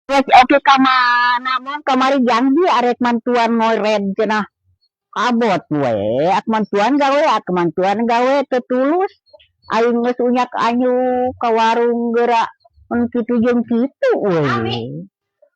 Geus oke ka mana mong kamari janji arek mantuan ngored cenah. Abot we, ak mantuan gawe, ak mantuan gawe teu tulus. Aing geus unyak anyu ka warung geura mun kitu jeung kitu we.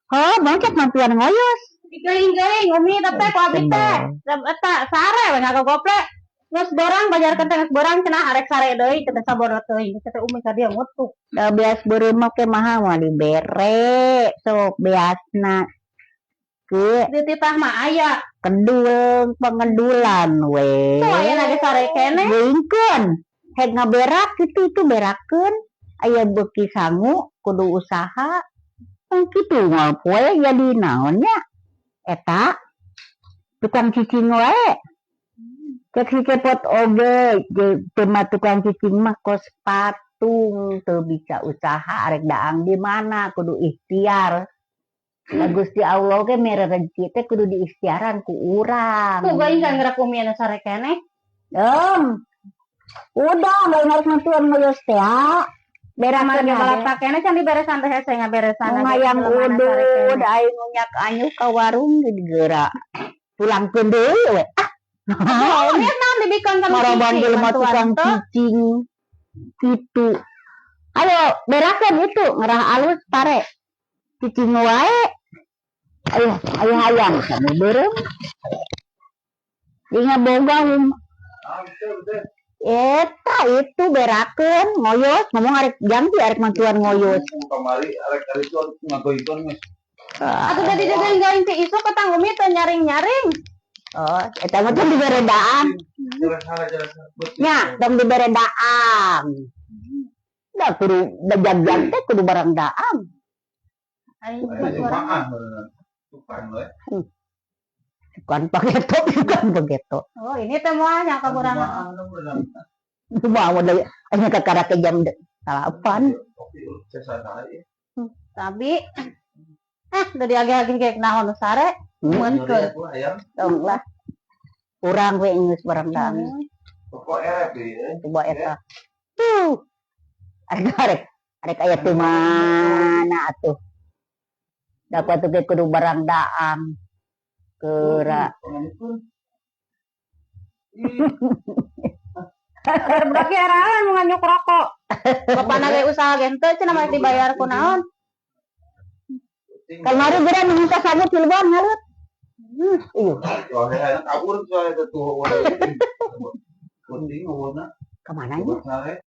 Heuh, mong cek mantuan ngoyos. Digaing-gaing Umi teh ku abi teh. Eta sare we ngagogople. Geus borang bajarkeun teh, geus borang cenah, arek sare deui teh, sabodo teuing teh Umi ka dieu ngutuk. Da beas beureum mah ke maha mah dibere sok beasna. Ke Dititah mah aya. Kedul pengedulan we. Tuh aya ge sare keneh. Geuingkeun. Hek ngaberak kitu itu berakeun. Aya beuki sangu kudu usaha. Kan kitu moal poe jadi naon nya. Eta tukang cicing wae. Cek si Cepot oge teu mah tukang cicing mah kos patung, teu bisa usaha, arek daang di mana, kudu ikhtiar. Da Gusti Allah ge mere rezeki teh kudu diikhtiaran ku urang. Tuh geuing kan gerak Umi anu sare keneh. Em. Udah, lain harus mantuan ngoyos teh. Berak Kamari ge balap keneh can diberesan teh, hese ngaberesan. Ngayang udud aing unyak anyuk ka warung ge geura. Pulangkeun deui we. Ah. Umi naon dibikeun ka nu Maroban cicing, jelema mantuan tukang teh. Cicing kitu. Ayo berakeun itu ngerah alus pare. Cicing wae. Ayo, ayo hayang kamu beureum. Di ngaboga um. Eta itu berakeun ngoyos, ngomong arek janji arek mantuan ngoyos. Kamari arek ari itu ngagoikeun geus. Atuh da digaing-gaing ti isuk ketang Umi teh nyaring-nyaring. Oh, eta mah tong dibere daang. Nya, tong dibere daang. Da kudu da jag-jag teh kudu barang daang. Aing Jumaah beneran. Bukan we. Bukan pageto, bukan pageto. Oh, ini teh moal nya kaburan. Jumaah beneran. Cuma mau dari hanya kakara ke jam 8. Kopi saya. Tapi udah diagih-agih kayak naon nu sare. Meunkeun. Ayam. Tong lah. Kurang we geus barang daang. Pokok erep deui. Coba eta. Tuh. Arek arek arek aya teu mana atuh. Dapat tuh kudu barang daang. Geura. Ih, Budak ge erahan nu nganyuk rokok. Bapana ge usaha ge henteu cenah mah dibayar ku naon. Kamari geura nu minta sangu Cilegon ngalut. Iya, Soalnya kabur soalnya tuh. Penting umurna. Kemana nya? Sare.